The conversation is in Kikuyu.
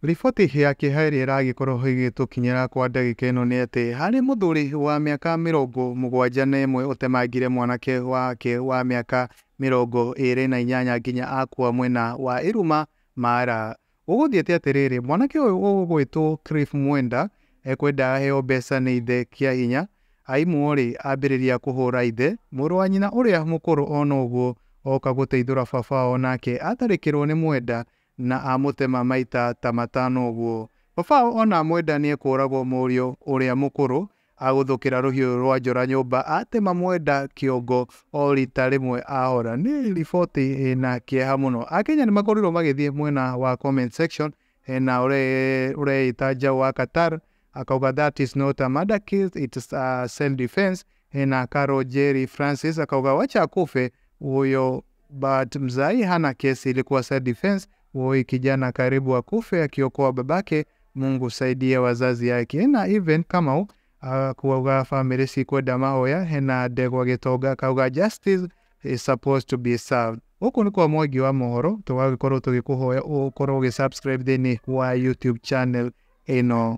Riboti ya kĩeha ĩrĩa ĩragĩkorwo ĩgĩtũkinyĩra kwa ndagĩka ĩno nĩ atĩ harĩ mũthuri wa mĩaka 71 ũtemangire mwanake wake wa mĩaka 28 nginya akua mwena wa Iruma Mara. Gũgũthiĩte atĩrĩrĩ, mwanake ũyũ ũgwĩtwo Cliff Mwenda ekwenda aheo mbeca nĩ ithe kĩa hinya, aimwo rĩ ambĩrĩria kũhũra ithe, mũrũ wa nyina ũrĩa mũkũrũ ona ũguo oka gũteithũra baba wao nake atharĩkĩrwo nĩ Mwenda na amũtema maita ta 5 ũguo. Baba wao ona Mwenda nĩ ekũragwo mũriũ ũrĩa mũkũrũ agũthũkĩra rũhiũ rwa njora nyũmba atema Mwenda kĩongo o rita rĩmwe ahora. Nĩ riboti ĩna kĩeha mũno. Akenya nĩ makorirwo magĩthiĩ mwena wa comment section, hena ũreĩta Njaũ wa Qatar akauga that is not a murder case, it is a self defense. Hena Carol Jerry Francis akauga wacha akufe huyo, but mzai hana kesi, ilikuwa self defense. Woi kijana karibu akufe akiokoa babake, Mungu saidia wazazi yake. Hena even Kamau kuauga family cikwenda mahoya. Hena Ndegwa Gĩtonga akauga justice is supposed to be served. Gũkũ nĩ kwa Mwangi wa mohoro, tũgagĩkorwo tũgĩkũhoya ũkorwo ũgĩ subscribe thĩinĩ wa YouTube channel ĩno.